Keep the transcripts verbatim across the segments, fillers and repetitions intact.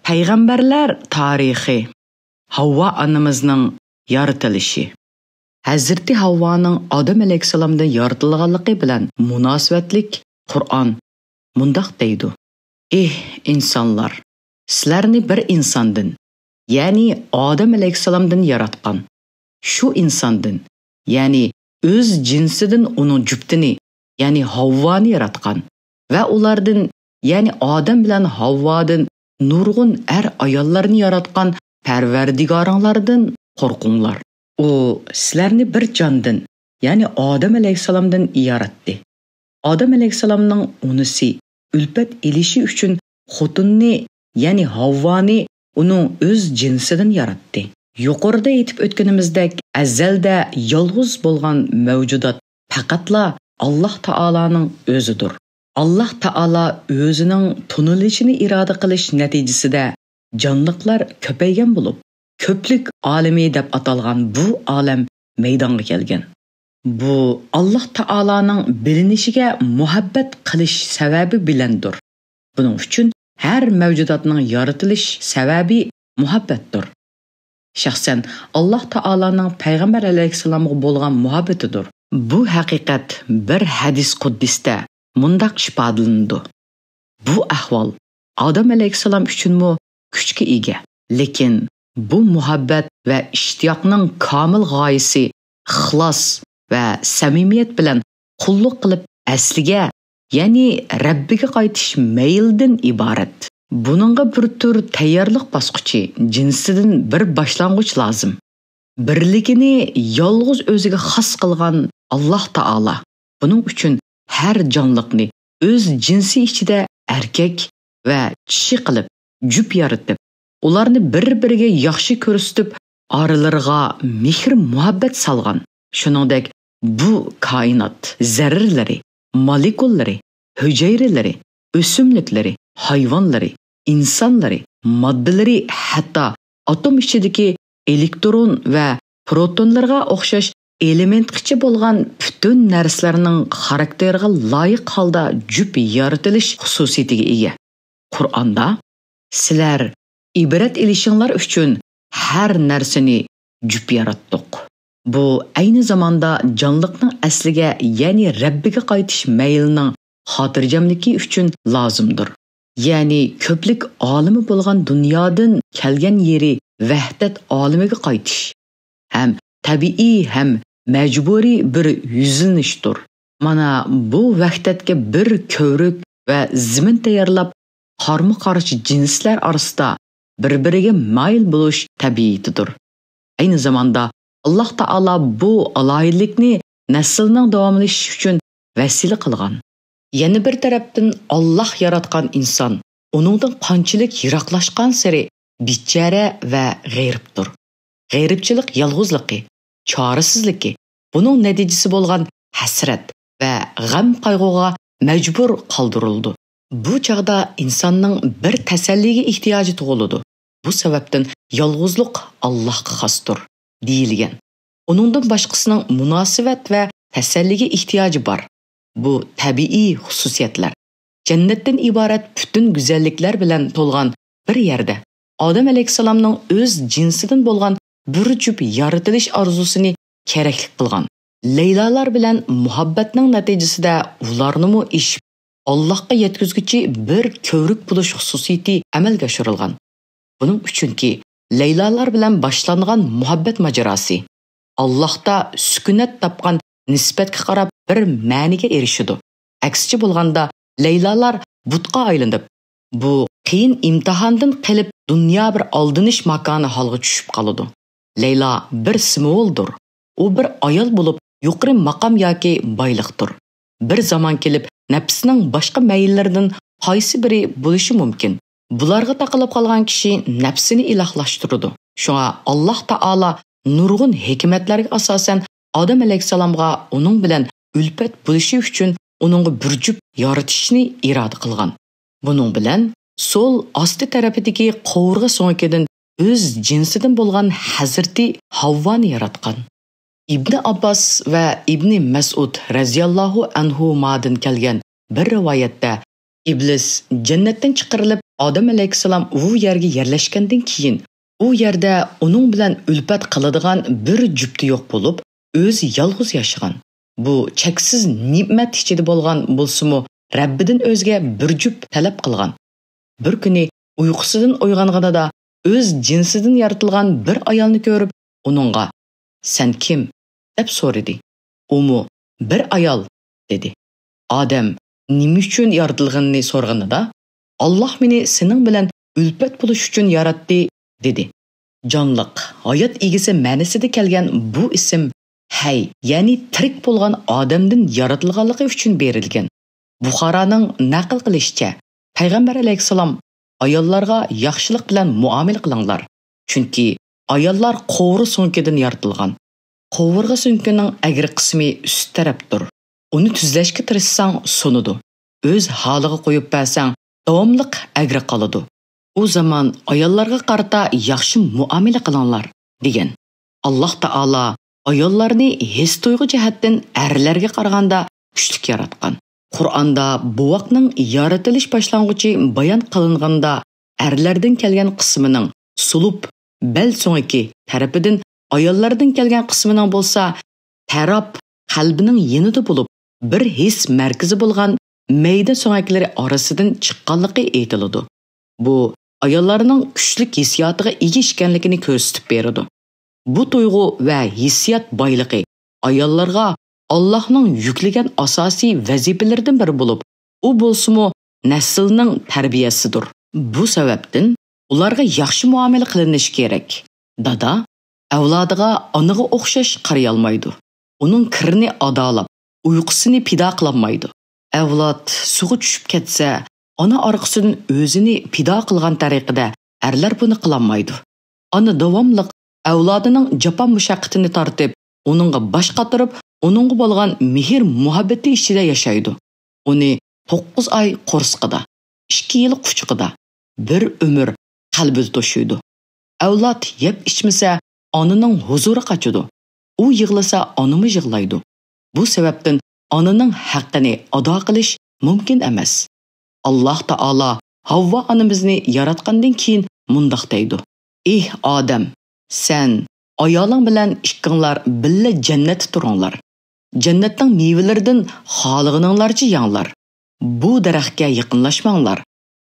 پەيغەمبەرلەر تارىخى. ھاۋۋا ئانىمىزنىڭ يارىتىلىشى. ھەزرىتى ھاۋۋانىڭ ئادەم ئەلەيھىسسالامدىن يارىتىلغانلىقى بىلەن مۇناسىۋەتلىك قۇرئان مۇنداق دەيدۇ: «ئېھ ئىنسانلار! سىلەرنى بىر ئىنساندىن، يەنى ئادەم ئەلەيھىسسالامدىن ياراتقان. شۇ ئىنساندىن، يەنى ئۆز جىنسىدىن ئۇنىڭ جۈپتىنى، يەنى ھاۋۋانى ياراتقان ۋە ئۇلاردىن، يەنى ئادەم بىلەن ھاۋۋادىن نۇرغۇن ئەر-ئاياللارنى ياراتقان پەرۋەردىگارىڭلاردىن قورقۇڭلار. ئۇ سىلەرنى بىر جاندىن، يەنى ئادەم ئەلەيھىسسالامدىن ياراتتى. ئادەم ئەلەيھىسسالامنىڭ ئۇنىسى ئۈلپەت ئېلىشى ئۈچۈن خوتۇننى، يەنى ھاۋۋانى ئۇنىڭ ئۆز جىنسىدىن ياراتتى.» يۇقىرىدا ئېيتىپ ئۆتكىنىمىزدەك، ئەزەلدە يالغۇز بولغان مەۋجۇدات پەقەتلا ئاللاھ تائالانىڭ ئۆزىدۇر. ئاللاھ تائالا ئۆزىنىڭ تونۇلۇشىنى ئىرادە قىلىش نەتىجىسىدە جانلىقلار كۆپەيگەن بولۇپ، كۆپلۈك ئالىمى دەپ ئاتالغان بۇ ئالەم مەيدانغا كەلگەن. بۇ ئاللاھ تائالانىڭ بىلىنىشىگە مۇھەببەت قىلىش سەۋەبى بىلەندۇر. بۇنىڭ ئۈچۈن ھەر مەۋجۇداتنىڭ يارىتىلىش سەۋەبى مۇھەببەتتۇر. شەخسەن ئاللاھ تائالانىڭ پەيغەمبەر ئەلەيھىسسالامغا بولغان مۇھەببىتىدۇر. بۇ ھەقىقەت بىر ھەدىس قۇددىستە مۇنداق ئىپادىلىنىدۇ: «بۇ ئەھۋال ئادەم ئەلەيھىسسالام ئۈچۈنمۇ كۈچكە ئىگە. لېكىن بۇ مۇھەببەت ۋە ئىشتىياقنىڭ كامىل غايىسى ئىخلاس ۋە سەمىمىيەت بىلەن قۇللۇق قىلىپ ئەسلىگە، يەنى رەببىگە قايتىش مەيلىدىن ئىبارەت. بۇنىڭغا بىر تۈر تەييارلىق باسقۇچى، جىنسىدىن بىر باشلانغۇچ لازىم. بىرلىكىنى يالغۇز ئۆزىگە خاس قىلغان ئاللاھ تائالا بۇنىڭ ئۈچۈن ھەر جانلىقنى ئۆز جىنسى ئىچىدە ئەركەك ۋە چىشى قىلىپ جۈپ يارىتىپ، ئۇلارنى بىر-بىرىگە ياخشى كۆرسىتىپ، ئارىلىرىغا مېھىر-مۇھەببەت سالغان. شۇنىڭدەك بۇ كائىنات زەررىلىرى، مولېكۇللىرى، ھۈجەيرىلىرى، ئۆسۈملۈكلىرى، ھايۋانلىرى، ئىنسانلىرى، ماددىلىرى، ھەتتا ئاتوم ئىچىدىكى ئېلېكترون ۋە پروتونلىرىغا ئوخشاش ئېلېمېنتقىچە بولغان پۈتۈن نەرسىلەرنىڭ خاراكتېرىغا لايىق ھالدا جۈپ يارىتىلىش خۇسۇسىيىتىگە ئىگە. قۇرئاندا، سىلەر ئىبرەت ئېلىشىڭلار ئۈچۈن ھەر نەرسىنى جۈپ ياراتتۇق. بۇ ئەينى زاماندا جانلىقنىڭ ئەسلىگە، يەنى رەببىگە قايتىش مەيلىنىڭ خاتىرجەملىكى ئۈچۈن لازىمدۇر. يەنى كۆپلۈك ئالىمى بولغان دۇنيادىن كەلگەن يېرى ۋەھدەت ئالىمىگە قايتىش ھەم تەبىئىي ھەم مەجبۇرىي بىر يۈزلىنىشتۇر. مانا بۇ ۋەھدەتكە بىر كۆۋرۈك ۋە زېمىن تەييارلاپ، قارمۇ-قارشى جىنسلەر ئارىسىدا بىر-بىرىگە مايىل بولۇش تەبىئىتىدۇر. ئەينى زاماندا ئاللاھ تائالا بۇ ئالاھىدىلىكنى نەسىلنىڭ داۋاملىشىشى ئۈچۈن ۋەسىلە قىلغان. يەنە بىر تەرەپتىن، ئاللاھ ياراتقان ئىنسان ئۇنىڭدىن قانچىلىك يىراقلاشقانسېرى بىچارە ۋە غېرىبتۇر. غېرىبچىلىق يالغۇزلۇقى، چارىسىزلىكى، بۇنىڭ نەتىجىسى بولغان ھەسرەت ۋە غەم-قايغۇغا مەجبۇر قالدۇرۇلىدۇ. بۇ چاغدا ئىنساننىڭ بىر تەسەللىگە ئېھتىياجى تۇغۇلىدۇ. بۇ سەۋەبتىن يالغۇزلۇق ئاللاھقا خاستۇر، دېيىلگەن. ئۇنىڭدىن باشقىسىنىڭ مۇناسىۋەت ۋە تەسەللىگە ئېھتىياجى بار. بۇ تەبىئىي خۇسۇسىيەتلەر. جەننەتتىن ئىبارەت پۈتۈن گۈزەللىكلەر بىلەن تولغان بىر يەردە ئادەم ئەلەيھىسسالامنىڭ ئۆز جىنسىدىن بولغان بىر جۈپ يارىتىلىش ئارزۇسىنى كېرەكلىك قىلغان. لەيلالار بىلەن مۇھەببەتنىڭ نەتىجىسىدە ئۇلارنىمۇ ئېشىپ، ئاللاھقا يەتكۈزگۈچى بىر كۆۋرۈك بولۇش خۇسۇسىيىتى ئەمەلگە ئاشۇرۇلغان. بۇنىڭ ئۈچۈنكى، لەيلالار بىلەن باشلانغان مۇھەببەت ماجىراسى ئاللاھتا سۈكۈنەت تاپقان نىسبەتكە قاراپ بىر مەنىگە ئېرىشىدۇ. ئەكسىچە بولغاندا، لەيلالار بۇتقا ئايلىنىپ، بۇ قىيىن ئىمتىھاندىن قېلىپ، دۇنيا بىر ئالدىنىش ماكانى ھالغا چۈشۈپ قالىدۇ. لەيلا بىر سىمۋولدۇر. ئۇ بىر ئايال بولۇپ، يۇقىرى ماقام ياكى بايلىقتۇر. بىر زامان كېلىپ، نەپسىنىڭ باشقا مەيىللىرىدىن قايسى بىرى بولۇشى مۇمكىن. بۇلارغا تاقىلىپ قالغان كىشى نەپسىنى ئىلاھلاشتۇرىدۇ. شۇڭا ئاللاھ تائالا نۇرغۇن ھېكمەتلەرگە ئاساسەن ئادەم ئەلەيھىسسالامغا ئۇنىڭ بىلەن ئۈلپەت بولۇشى ئۈچۈن ئۇنىڭغا بىر جۈپ يارىتىشنى ئىرادە قىلغان. بۇنىڭ بىلەن سول ئاستى تەرىپىدىكى قوۋۇرغا سۆڭىكىدىن ئۆز جىنسىدىن بولغان ھەزرىتى ھاۋۋانى ياراتقان. ئىبنى ئابباس ۋە ئىبنى مەسئۇد رەزىياللاھۇ ئەنھۇمادىن كەلگەن بىر رىۋايەتتە، ئىبلىس جەننەتتىن چىقىرىلىپ، ئادەم ئەلەيھىسسالام ئۇ يەرگە يەرلەشكەندىن كېيىن، ئۇ يەردە ئۇنىڭ بىلەن ئۈلپەت قىلىدىغان بىر جۈپتى يوق بولۇپ، ئۆزى يالغۇز ياشىغان. بۇ چەكسىز نېمەت ئىچىدە بولغان بولسىمۇ، رەببىدىن ئۆزگە بىر جۈپ تەلەپ قىلغان. بىر كۈنى ئۇيقۇسىدىن ئويغانغىنىدا، ئۆز جىنسىدىن يارىتىلغان بىر ئايالنى كۆرۈپ، ئۇنىڭغا، «سەن كىم؟» دەپ سورىدى. ئۇمۇ، «بىر ئايال» دېدى. ئادەم نېمە ئۈچۈن يارىتىلغىنىنى سورىغىنىدا، «ئاللاھ مېنى سېنىڭ بىلەن ئۈلپەت بولۇش ئۈچۈن ياراتتى» دېدى. جانلىق، ھايات ئىگىسى مەنىسىدە كەلگەن بۇ ئىسىم ھەي، يەنى تىرىك بولغان ئادەمدىن يارىتىلغانلىقى ئۈچۈن بېرىلگەن. بۇخارانىڭ نەقىل قىلىشىچە، پەيغەمبەر ئەلەيھىسسالام، «ئاياللارغا ياخشىلىق بىلەن مۇئامىلە قىلىڭلار، چۈنكى ئاياللار قوۋۇرغا سۆڭىكىدىن يارىتىلغان. قوۋۇرغا سۆڭىكىنىڭ ئەگرى قىسمى ئۈست تەرەپتۇر. ئۇنى تۈزلەشكە تىرىشساڭ، سۇنىدۇ. ئۆز ھالىغا قويۇپ بەرسەڭ، داۋاملىق ئەگرى قالىدۇ. ئۇ زامان ئاياللارغا قارىتا ياخشى مۇئامىلە قىلىڭلار» دېگەن. ئاللاھ تائالا ئاياللارنى ھېس-تۇيغۇ جەھەتتىن ئەرلەرگە قارىغاندا كۈچلۈك ياراتقان. قۇرئاندا بوۋاقنىڭ يارىتىلىش باشلانغۇچى بايان قىلىنغاندا، ئەرلەردىن كەلگەن قىسمىنىڭ سۇلۇپ، بەل سۆڭىكى تەرىپىدىن، ئاياللاردىن كەلگەن قىسمىنىڭ بولسا تەراپ، قەلبىنىڭ يېنىدا بولۇپ، بىر ھېس مەركىزى بولغان مەيدە سۆڭەكلىرى ئارىسىدىن چىققانلىقى ئېيتىلىدۇ. بۇ ئاياللارنىڭ كۈچلۈك ھېسسىياتىغا ئىگە ئىكەنلىكىنى كۆرسىتىپ بېرىدۇ. بۇ تۇيغۇ ۋە ھېسسىيات بايلىقى ئاياللارغا ئاللاھنىڭ يۈكلىگەن ئاساسىي ۋەزىپىلىرىدىن بىرى بولۇپ، ئۇ بولسىمۇ نەسىلنىڭ تەربىيەسىدۇر. بۇ سەۋەبتىن ئۇلارغا ياخشى مۇئامىلە قىلىنىشى كېرەك. دادا ئەۋلادىغا ئانىغا ئوخشاش قارىيالمايدۇ. ئۇنىڭ كىرىنى ئادالاپ، ئۇيقۇسىنى پىدا قىلالمايدۇ. ئەۋلاد سۇغا چۈشۈپ كەتسە، ئانا ئارقىسىدىن ئۆزىنى پىدا قىلغان تەرىقىدە ئەرلەر بۇنى قىلالمايدۇ. ئانا داۋاملىق ئەۋلادىنىڭ جاپا مۇشەققىتىنى تارتىپ، ئۇنىڭغا باش قاتۇرۇپ، ئۇنىڭغا بولغان مېھىر مۇھەببىتى ئىچىدە ياشايدۇ. ئۇنى توققۇز ئاي قورسىقىدا، ئىككى يىل قۇچىقىدا، بىر ئۆمۈر قەلبىدە توشۇيدۇ. ئەۋلاد يەپ ئىچمىسە، ئانىنىڭ ھۇزۇرى قاچىدۇ. ئۇ يىغلىسا، ئانىمۇ يىغلايدۇ. بۇ سەۋەبتىن ئانىنىڭ ھەققىنى ئادا قىلىش مۇمكىن ئەمەس. ئاللاھ تائالا ھاۋۋا ئانىمىزنى ياراتقاندىن كېيىن مۇنداق دەيدۇ: «ئېھ ئادەم، سەن ئايالىڭ بىلەن ئىككىڭلار بىللە جەننەتتە تۇرۇڭلار. جەننەتنىڭ مېۋىلىرىدىن خالىغىنىڭلارچە يەڭلار. بۇ دەرەخكە يېقىنلاشماڭلار.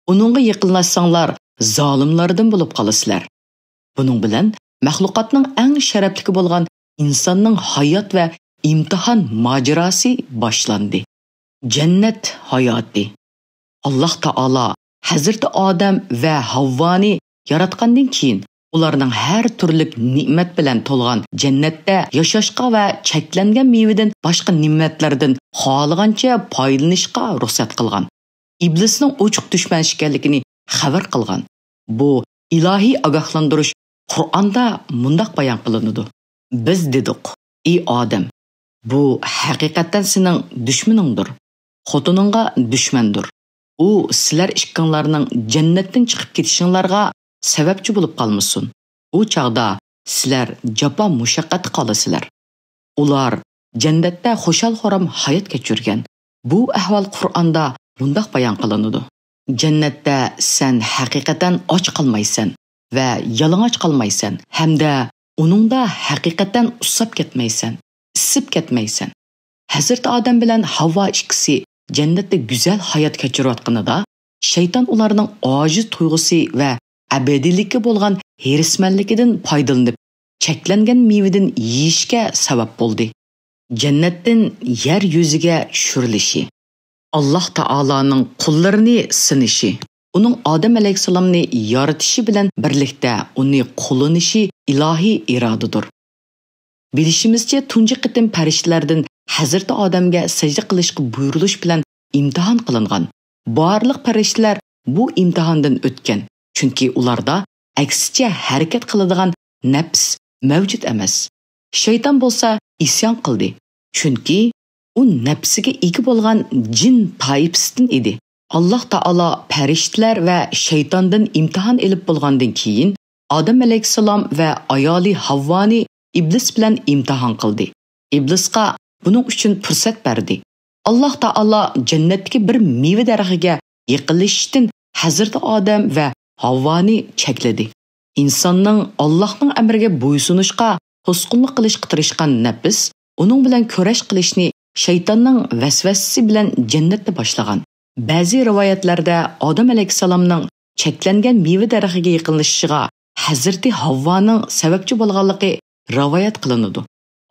ئۇنىڭغا يېقىنلاشساڭلار، زالىملاردىن بولۇپ قالىسىلەر.» بۇنىڭ بىلەن مەخلۇقاتنىڭ ئەڭ شەرەپلىكى بولغان ئىنساننىڭ ھايات ۋە ئىمتىھان ماجىراسى باشلاندى. جەننەت ھاياتى. ئاللاھ تائالا ھەزرىتى ئادەم ۋە ھاۋۋانى ياراتقاندىن كېيىن، ئۇلارنىڭ ھەر تۈرلۈك نېمەت بىلەن تولغان جەننەتتە ياشاشقا ۋە چەكلەنگەن مېۋىدىن باشقا نېمەتلەردىن خالىغانچە پايدىلىنىشقا رۇخسەت قىلغان. ئىبلىسنىڭ ئوچۇق دۈشمەن ئىكەنلىكىنى خەۋەر قىلغان. بۇ ئىلاھىي ئاگاھلاندۇرۇش قۇرئاندا مۇنداق بايان قىلىنىدۇ: «بىز دېدۇق، ئى ئادەم، بۇ ھەقىقەتەن سېنىڭ دۈشمىنىڭدۇر، خوتۇنۇڭغا دۈشمەندۇر. ئۇ سىلەر ئىككىڭلارنىڭ جەننەتتىن چىقىپ كېتىشىڭلارغا سەۋەبچى بولۇپ قالمىسۇن. ئۇ چاغدا سىلەر جاپا مۇشەققەتتە قالىسىلەر.» ئۇلار جەننەتتە خۇشال-خۇرام ھايات كەچۈرگەن. بۇ ئەھۋال قۇرئاندا مۇنداق بايان قىلىنىدۇ: «جەننەتتە سەن ھەقىقەتەن ئاچ قالمايسەن ۋە يالىڭاچ قالمايسەن ھەمدە ئۇنىڭدا ھەقىقەتەن ئۇسساپ كەتمەيسەن، ئىسسىپ كەتمەيسەن.» ھەزرىتى ئادەم بىلەن ھاۋۋا ئىككىسى جەننەتتە گۈزەل ھايات كەچۈرۈۋاتقىنىدا، شەيتان ئۇلارنىڭ ئاجىز تۇيغۇسى ۋە ئەبەدىيلىككە بولغان ھېرىسمەنلىكىدىن پايدىلىنىپ، چەكلەنگەن مېۋىدىن يېيىشكە سەۋەب بولدى. جەننەتتىن يەر يۈزىگە چۈشۈرۈلۈشى. ئاللاھ تائالانىڭ قۇللىرىنى سىنىشى. ئۇنىڭ ئادەم ئەلەيھىسسالامنى يارىتىشى بىلەن بىرلىكتە ئۇنى قوللىنىشى ئىلاھىي ئىرادىدۇر. بىلىشىمىزچە، تۇنجى قېتىم پەرىشتىلەردىن ھەزرىتى ئادەمگە سەجدە قىلىشقا بۇيرۇلۇش بىلەن ئىمتىھان قىلىنغان بارلىق پەرىشتىلەر بۇ ئىمتىھاندىن ئۆتكەن، چۈنكى ئۇلاردا ئەكسىچە ھەرىكەت قىلىدىغان نەپس مەۋجۇت ئەمەس. شەيتان بولسا ئىسيان قىلدى، چۈنكى ئۇ نەپسىگە ئىگە بولغان جىن تائىپىسىدىن ئىدى. ئاللاھ تائالا پەرىشتىلەر ۋە شەيتاندىن ئىمتىھان ئېلىپ بولغاندىن كېيىن، ئادەم ئەلەيھىسسالام ۋە ئايالى ھاۋۋانى ئىبلىس بىلەن ئىمتىھان قىلدى. ئىبلىسقا بۇنىڭ ئۈچۈن پۇرسەت بەردى. ئاللاھ تائالا جەننەتتىكى بىر مېۋە دەرىخىگە يېقىنلىشىشتىن ھەزرىتى ئادەم ۋە ھاۋۋانى چەكلىدى. ئىنساننىڭ ئاللاھنىڭ ئەمرىگە بويسۇنۇشقا توسقۇنلۇق قىلىشقا تىرىشقان نەپس ئۇنىڭ بىلەن كۈرەش قىلىشنى شەيتاننىڭ ۋەسۋەسىسى بىلەن جەننەتتە باشلىغان. بەزى رىۋايەتلەردە ئادەم ئەلەيھىسسالامنىڭ چەكلەنگەن مېۋە دەرىخىگە يېقىنلىشىشىغا ھەزرىتى ھاۋۋانىڭ سەۋەبچى بولغانلىقى رىۋايەت قىلىنىدۇ.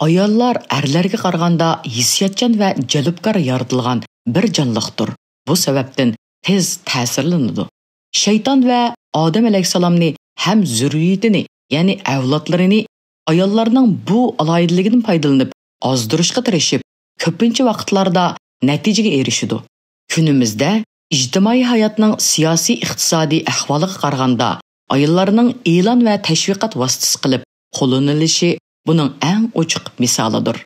ئاياللار ئەرلەرگە قارىغاندا ھېسسىياتچان ۋە جەلپكار يارىتىلغان بىر جانلىقتۇر. بۇ سەۋەبتىن تېز تەسىرلىنىدۇ. شەيتان ۋە ئادەم ئەلەيھىسسالامنى ھەم زۈررىيىتىنى، يەنى ئەۋلادلىرىنى ئاياللارنىڭ بۇ ئالاھىدىلىكىدىن پايدىلىنىپ ئازدۇرۇشقا تىرىشىپ، كۆپىنچە ۋاقىتلاردا نەتىجىگە ئېرىشىدۇ. كۈنىمىزدە ئىجتىمائىي ھاياتنىڭ سىياسىي-ئىقتىسادىي ئەھۋالىغا قارىغاندا، ئاياللارنىڭ ئېلان ۋە تەشۋىقات ۋاسىتىسى قىلىپ قوللىنىلىشى بۇنىڭ ئەڭ ئوچۇق مىسالىدۇر.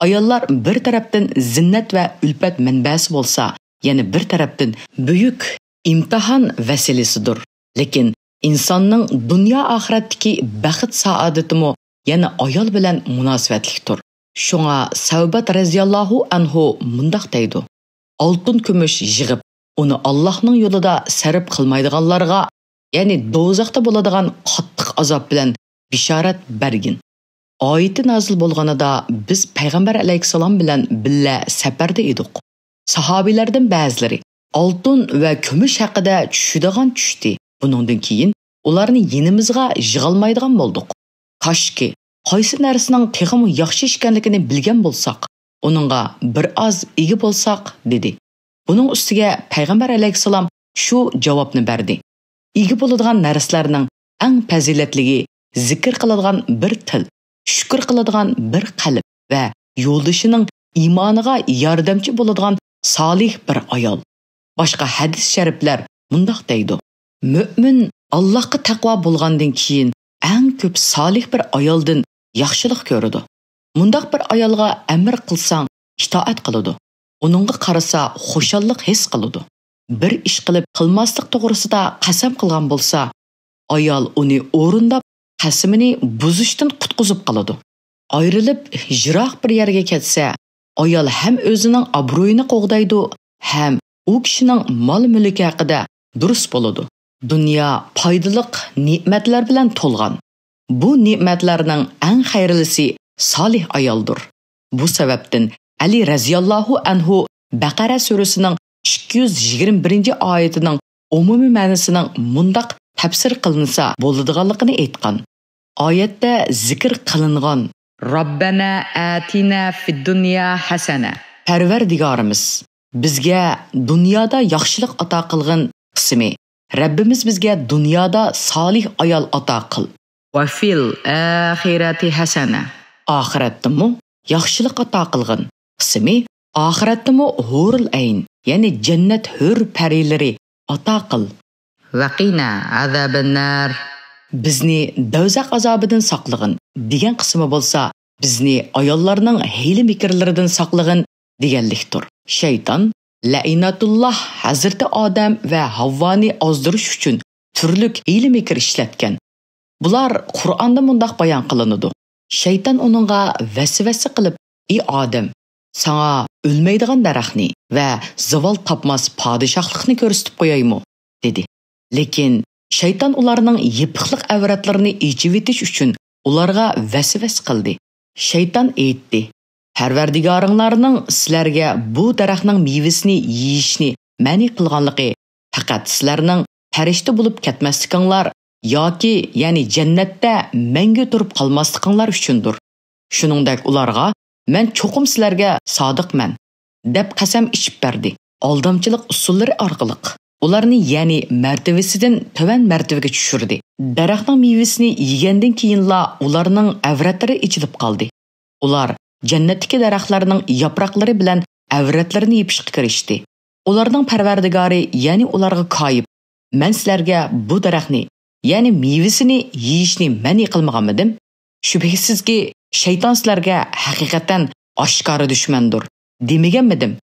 ئاياللار بىر تەرەپتىن زىننەت ۋە ئۈلپەت مەنبەسى بولسا، يەنە بىر تەرەپتىن بۈيۈك ئىمتىھان ۋەسىلىسىدۇر. لېكىن ئىنساننىڭ دۇنيا ئاخىرەتتىكى بەخت سائادىتىمۇ يەنە ئايال بىلەن مۇناسىۋەتلىكتۇر. شۇڭا سەۋبات رەزىياللاھۇ ئەنھۇ مۇنداق دەيدۇ: «ئالتۇن كۈمۈش يىغىپ، ئۇنى ئاللاھنىڭ يولىدا سەرپ قىلمايدىغانلارغا، يەنى دوزاختا بولىدىغان قاتتىق ئازاب بىلەن بېشارەت بەرگىن.» ئايىتى نازىل بولغىنىدا بىز پەيغەمبەر ئەلەيھىسسالام بىلەن بىللە سەپەردە ئىدۇق. ساھابىلەردىن بەزىلىرى ئالتۇن ۋە كۈمۈش ھەققىدە چۈشىدىغان چۈشتى. بۇنىڭدىن كېيىن ئۇلارنى يېنىمىزغا يىغالمايدىغان بولدۇق. «كاشكى، قايسى نەرسىنىڭ تېخىمۇ ياخشى ئىكەنلىكىنى بىلگەن بولساق، ئۇنىڭغا بىر ئاز ئىگە بولساق» دېدى. بۇنىڭ ئۈستىگە پەيغەمبەر ئەلەيھىسسالام شۇ جاۋابنى بەردى: «ئىگە بولىدىغان نەرسىلەرنىڭ ئەڭ پەزىلەتلىكى زىكىر قىلىدىغان بىر تىل، شۈكۈر قىلىدىغان بىر قەلب ۋە يولدىشىنىڭ ئىمانىغا ياردەمچى بولىدىغان سالىھ بىر ئايال.» باشقا ھەدىس شەرىپلەر مۇنداق دەيدۇ: «مۆمىن ئاللاھقا تەقۋا بولغاندىن كېيىن ئەڭ كۆپ سالىھ بىر ئايالدىن ياخشىلىق كۆرىدۇ. مۇنداق بىر ئايالغا ئەمر قىلساڭ ئىتائەت قىلىدۇ، ئۇنىڭغا قارىسا خۇشاللىق ھېس قىلىدۇ. بىر ئىش قىلىپ قىلماسلىق توغرىسىدا قەسەم قىلغان بولسا، ئايال ئۇنى ئورۇنداپ قەسىمىنى بۇزۇشتىن قۇتقۇزۇپ قالىدۇ. ئايرىلىپ يىراق بىر يەرگە كەتسە، ئايال ھەم ئۆزىنىڭ ئابرۇيىنى قوغدايدۇ، ھەم ئۇ كىشىنىڭ مال-مۈلكى ھەققىدە دۇرۇس بولىدۇ. دۇنيا پايدىلىق نېمەتلەر بىلەن تولغان. بۇ نېمەتلەرنىڭ ئەڭ خەيرلىسى سالىھ ئايالدۇر. بۇ سەۋەبتىن ئەلى رەزىياللاھۇ ئەنھۇ بەقەرە سۈرىسىنىڭ ئىككى يۈز يىگىرمە بىرىنچى ئايىتىنىڭ ئومۇمىي مەنىسىنىڭ مۇنداق تەپسىر قىلىنسا بولىدىغانلىقىنى ئېيتقان. ئايەتتە زىكىر قىلىنغان «رەببەنا ئاتىنا فىددۇنيا ھەسەنە»، پەرۋەردىگارىمىز، بىزگە دۇنيادا ياخشىلىق ئاتا قىلغىن قىسمى، رەببىمىز بىزگە دۇنيادا سالىھ ئايال ئاتا قىل. «ۋە فىل ئاخىرەتى ھەسەنە»، ئاخىرەتتىمۇ ياخشىلىق ئاتا قىلغىن قىسمى، ئاخىرەتتىمۇ ھۇرۇل ئەين، يەنى جەننەت ھۆر پەرىلىرى ئاتا قىل. «ۋە قىنا ئازابەننار»، بىزنى دوزاخ ئازابىدىن ساقلىغىن دېگەن قىسمى بولسا، بىزنى ئاياللارنىڭ ھىيلە-مىكىرلىرىدىن ساقلىغىن دېگەنلىكتۇر. شەيتان لەئىنەتۇللاھ ھەزرىتى ئادەم ۋە ھاۋۋانى ئازدۇرۇش ئۈچۈن تۈرلۈك ھىيلە-مىكىر ئىشلەتكەن. بۇلار قۇرئاندا مۇنداق بايان قىلىنىدۇ: شەيتان ئۇنىڭغا ۋەسۋەسە قىلىپ، «ئى ئادەم، ساڭا ئۆلمەيدىغان دەرەخنى ۋە زاۋال تاپماس پادىشاھلىقنى كۆرسىتىپ قويايمۇ؟» دېدى. لېكىن شەيتان ئۇلارنىڭ يېپىقلىق ئەۋرەتلىرىنى ئېچىۋېتىش ئۈچۈن ئۇلارغا ۋەسۋەسە قىلدى. شەيتان ئېيتتى: «پەرۋەردىگارىڭلارنىڭ سىلەرگە بۇ دەرەخنىڭ مېۋىسىنى يېيىشنى مەنئى قىلغانلىقى پەقەت سىلەرنىڭ پەرىشتە بولۇپ كەتمەسلىكىڭلار ياكى، يەنى جەننەتتە مەڭگۈ تۇرۇپ قالماسلىقىڭلار ئۈچۈندۇر.» شۇنىڭدەك ئۇلارغا: «مەن چوقۇم سىلەرگە سادىقمەن» دەپ قەسەم ئىچىپ بەردى. ئالدامچىلىق ئۇسۇللىرى ئارقىلىق ئۇلارنى، يەنى مەرتىۋىسىدىن تۆۋەن مەرتىۋىگە چۈشۈردى. دەرەخنىڭ مېۋىسىنى يېگەندىن كېيىنلا ئۇلارنىڭ ئەۋرەتلىرى ئېچىلىپ قالدى. ئۇلار جەننەتتىكى دەرەخلەرنىڭ ياپراقلىرى بىلەن ئەۋرەتلىرىنى يېپىشقا كىرىشتى. ئۇلارنىڭ پەرۋەردىگارى، يەنى ئۇلارغا كايىپ: «مەن سىلەرگە بۇ دەرەخنى، يەنى مېۋىسىنى يېيىشنى مەنئى قىلمىغانمىدىم؟ شۈبھىسىزكى، شەيتان سىلەرگە ھەقىقەتەن ئاشكارا دۈشمەندۇر، دېمىگەنمىدىم؟»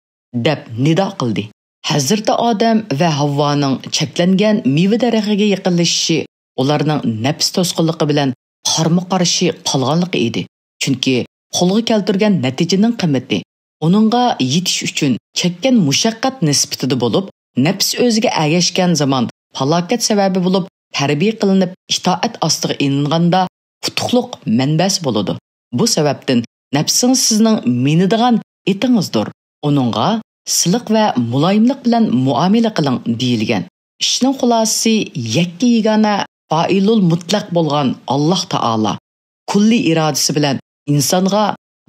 دەپ نىدا قىلدى. ھەزرىتى ئادەم ۋە ھاۋۋانىڭ چەكلەنگەن مېۋە دەرىخىگە يېقىنلىشىشى ئۇلارنىڭ نەپس توسقۇنلۇقى بىلەن قارمۇ-قارشى قالغانلىقى ئىدى. چۈنكى قولغا كەلتۈرگەن نەتىجىنىڭ قىممىتى ئۇنىڭغا يېتىش ئۈچۈن چەككەن مۇشەققەت نىسبىتىدە بولۇپ، نەپس ئۆزىگە ئەگەشكەن زامان پالاكەت سەۋەبى بولۇپ تەربىيە قىلىنىپ ئىتائەت ئاستىغا ئېلىنغاندا ئۇتۇقلۇق مەنبەسى بولىدۇ. بۇ سەۋەبتىن نەپسىڭىز سىزنىڭ مىنىدىغان ئېتىڭىزدۇر. ئۇنىڭغا سىلىق ۋە مۇلايىملىق بىلەن مۇئامىلە قىلىڭ دېيىلگەن. ئىشنىڭ خۇلاسىسى يەككە يېگانە پائىلۇل مۇتلەق بولغان ئاللاھ تائالا كۈللىي ئىرادىسى بىلەن ئىنسانغا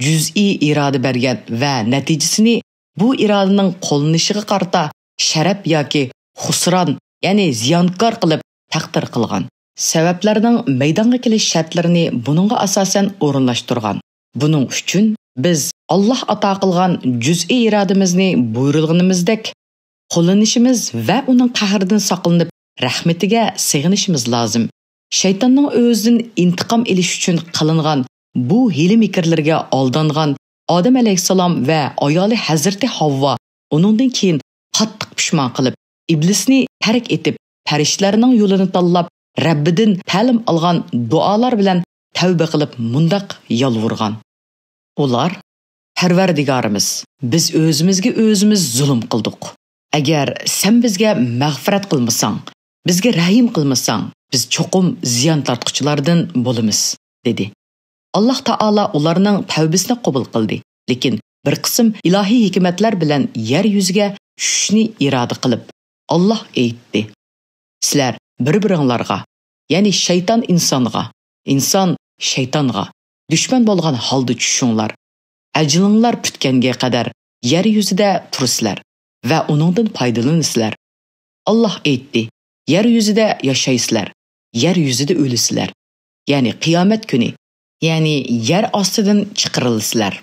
جۈزئىي ئىرادە بەرگەن ۋە نەتىجىسىنى بۇ ئىرادىنىڭ قوللىنىشىغا قارىتا شەرەپ ياكى خۇسران، يەنى زىيانكار قىلىپ تەقدىر قىلغان. سەۋەبلەرنىڭ مەيدانغا كېلىش شەرتلىرىنى بۇنىڭغا ئاساسەن ئورۇنلاشتۇرغان. بۇنىڭ ئۈچۈن بىز ئاللاھ ئاتا قىلغان جۈزئىي ئىرادىمىزنى بۇيرۇلغىنىمىزدەك قوللىنىشىمىز ۋە ئۇنىڭ قەھرىدىن ساقلىنىپ، رەھمىتىگە سېغىنىشىمىز لازىم. شەيتاننىڭ ئۆزىدىن ئىنتىقام ئېلىش ئۈچۈن قىلىنغان بۇ ھىيلە-مىكىرلىرىگە ئالدانغان ئادەم ئەلەيھىسسالام ۋە ئايالى ھەزرىتى ھاۋۋا ئۇنىڭدىن كېيىن قاتتىق پۇشمان قىلىپ، ئىبلىسنى تەرك ئېتىپ، پەرىشتىلەرنىڭ يولىنى تاللاپ، رەببىدىن تەلىم ئالغان دۇئالار بىلەن تەۋبە قىلىپ مۇنداق يالۋۇرغان. ئۇلار، پەرۋەردىگارىمىز، بىز ئۆزىمىزگە ئۆزىمىز زۇلۇم قىلدۇق. ئەگەر سەن بىزگە مەغپىرەت قىلمىساڭ، بىزگە رەھىم قىلمىساڭ، بىز چوقۇم زىيان تارتقۇچىلاردىن بولىمىز، دېدى. ئاللاھ تائالا ئۇلارنىڭ تەۋبىسىنى قوبۇل قىلدى. لېكىن بىر قىسىم ئىلاھىي ھېكمەتلەر بىلەن يەر يۈزىگە چۈشۈشنى ئىرادە قىلىپ، ئاللاھ ئېيتتى: سىلەر بىر-بىرىڭلارغا، يەنى شەيتان ئىنسانغا، ئىنسان شەيتانغا دۈشمەن بولغان ھالدا چۈشۈڭلار. ئەجىلىڭلار پۈتكەنگە قەدەر يەر يۈزىدە تۇرىسىلەر ۋە ئۇنىڭدىن پايدىلىنىسىلەر. ئاللاھ ئېيتتى: يەر يۈزىدە ياشايسىلەر، يەر يۈزىدە ئۆلىسىلەر، يەنى قىيامەت كۈنى، يەنى يەر ئاستىدىن چىقىرىلىسىلەر.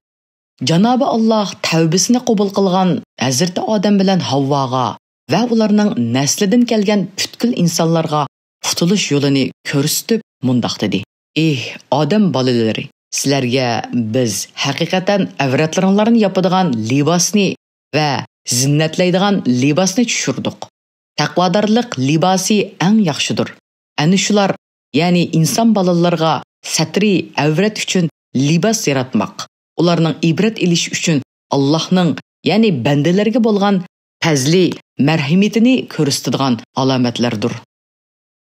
جانابى ئاللاھ تەۋبىسىنى قوبۇل قىلغان ھەزرىتى ئادەم بىلەن ھاۋۋاغا ۋە ئۇلارنىڭ نەسلىدىن كەلگەن پۈتكۈل ئىنسانلارغا قۇتۇلۇش يولىنى كۆرسىتىپ مۇنداق دېدى: ئېھ ئادەم بالىلىرى، سىلەرگە بىز ھەقىقەتەن ئەۋرەتلىرىڭلارنى ياپىدىغان لىباسنى ۋە زىننەتلەيدىغان لىباسنى چۈشۈردۇق. تەقۋادارلىق لىباسى ئەڭ ياخشىدۇر. ئەنە شۇلار، يەنى ئىنسان بالىلىرىغا سەترى ئەۋرەت ئۈچۈن لىباس ياراتماق، ئۇلارنىڭ ئىبرەت ئېلىشى ئۈچۈن ئاللاھنىڭ، يەنى بەندىلەرگە بولغان پەزلى، مەرھىمىتىنى كۆرسىتىدىغان ئالامەتلەردۇر.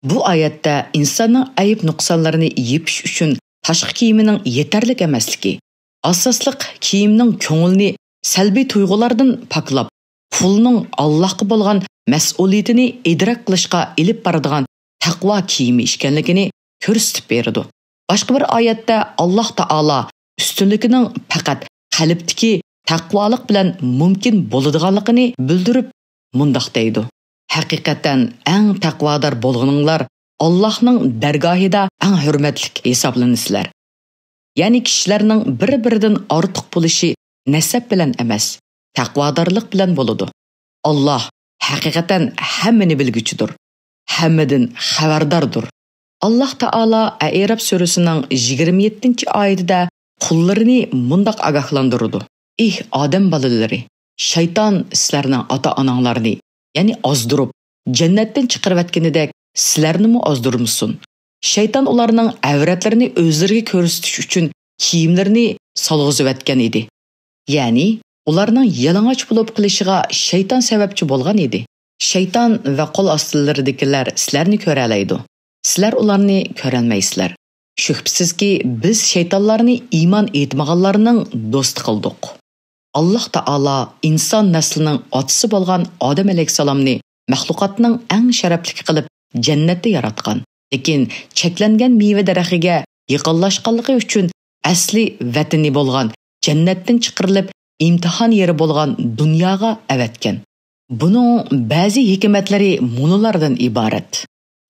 بۇ ئايەتتە ئىنساننىڭ ئەيىب-نۇقسانلىرىنى يېپىش ئۈچۈن تاشقى كىيىمىنىڭ يېتەرلىك ئەمەسلىكى، ئاساسلىق كىيىمنىڭ كۆڭۈلنى سەلبىي تۇيغۇلاردىن پاكلاپ، قۇلنىڭ ئاللاھقا بولغان مەسئۇلىيىتىنى ئىدراك قىلىشقا ئېلىپ بارىدىغان تەقۋا كىيىمى ئىكەنلىكىنى كۆرسىتىپ بېرىدۇ. باشقا بىر ئايەتتە ئاللاھ تائالا ئۈستۈنلۈكىنىڭ پەقەت قەلبتىكى تەقۋالىق بىلەن مۇمكىن بولىدىغانلىقىنى بىلدۈرۈپ، مۇنداق دەيدۇ: ھەقىقەتەن ئەڭ تەقۋادار بولغىنىڭلار ئاللاھنىڭ دەرگاھىدا ئەڭ ھۆرمەتلىك ھېسابلىنىسىلەر. يەنى كىشىلەرنىڭ بىر-بىرىدىن ئارتۇق بولۇشى نەسەب بىلەن ئەمەس، تەقۋادارلىق بىلەن بولىدۇ. ئاللاھ ھەقىقەتەن ھەممىنى بىلگۈچىدۇر، ھەممىدىن خەۋەرداردۇر. ئاللاھ تائالا ئەئىراپ سۈرىسىنىڭ يىگىرمە يەتتىنچى ئايىتىدە قۇللىرىنى مۇنداق ئاگاھلاندۇرىدۇ: ئېھ ئادەم بالىلىرى، شەيتان سىلەرنىڭ ئاتا-ئاناڭلارنى، يەنى ئازدۇرۇپ، جەننەتتىن چىقىرىۋەتكىنىدەك سىلەرنىمۇ ئازدۇرمىسۇن. شەيتان ئۇلارنىڭ ئەۋرەتلىرىنى ئۆزلىرىگە كۆرسىتىش ئۈچۈن كىيىملىرىنى سالغۇزۇۋەتكەن ئىدى. يەنى ئۇلارنىڭ يالىڭاچ بولۇپ قېلىشىغا شەيتان سەۋەبچى بولغان ئىدى. شەيتان ۋە قول ئاستىلىرىدىكىلەر سىلەرنى كۆرەلەيدۇ. سىلەر ئۇلارنى كۆرەلمەيسىلەر. شۈبھىسىزكى، بىز شەيتانلارنى ئىمان ئېيتمىغانلارنىڭ دوستى قىلدۇق. ئاللاھ تائالا ئىنسان نەسلىنىڭ ئاتىسى بولغان ئادەم ئەلەيھىسسالامنى مەخلۇقاتنىڭ ئەڭ شەرەپلىكى قىلىپ جەننەتتە ياراتقان. لېكىن چەكلەنگەن مېۋە دەرىخىگە يېقىنلاشقانلىقى ئۈچۈن ئەسلى ۋەتىنى بولغان جەننەتتىن چىقىرىلىپ، ئىمتىھان يېرى بولغان دۇنياغا ئەۋەتكەن. بۇنىڭ بەزى ھېكمەتلىرى مۇنۇلاردىن ئىبارەت.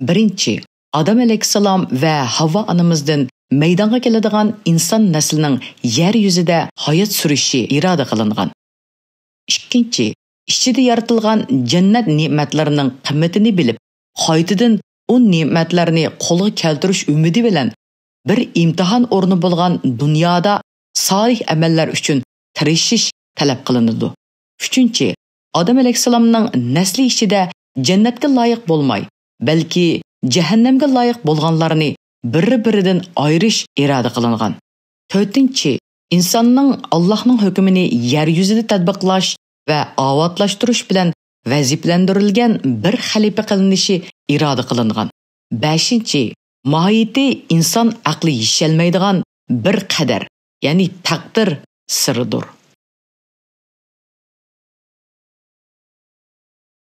بىرىنچى، ئادەم ئەلەيھىسسالام ۋە ھاۋۋا ئانىمىزدىن مەيدانغا كېلىدىغان ئىنسان نەسلىنىڭ يەر يۈزىدە ھايات سۈرۈشى ئىرادە قىلىنغان. ئىككىنچى، ئىچىدە يارىتىلغان جەننەت نېمەتلىرىنىڭ قىممىتىنى بىلىپ، قايتىدىن ئۇ نېمەتلەرنى قولغا كەلتۈرۈش ئۈمىدى بىلەن بىر ئىمتىھان ئورنى بولغان دۇنيادا سالىھ ئەمەللەر ئۈچۈن تىرىشىش تەلەپ قىلىنىدۇ. ئۈچىنچى، ئادەم ئەلەيھىسسالامنىڭ نەسلى ئىچىدە جەننەتكە لايىق بولماي، بەلكى جەھەننەمگە لايىق بولغانلارنى بىر-بىرىدىن ئايرىش ئىرادە قىلىنغان. تۆتىنچى، ئىنساننىڭ ئاللاھنىڭ ھۆكمىنى يەر يۈزىدە تەتبىقلاش ۋە ئاۋاتلاشتۇرۇش بىلەن ۋەزىپىلەندۈرۈلگەن بىر خەلىپە قىلىنىشى ئىرادە قىلىنغان. بەشىنچى، ماھىيىتى ئىنسان ئەقلى يېشەلمەيدىغان بىر قەدەر، يەنى تەقدىر سىرىدۇر.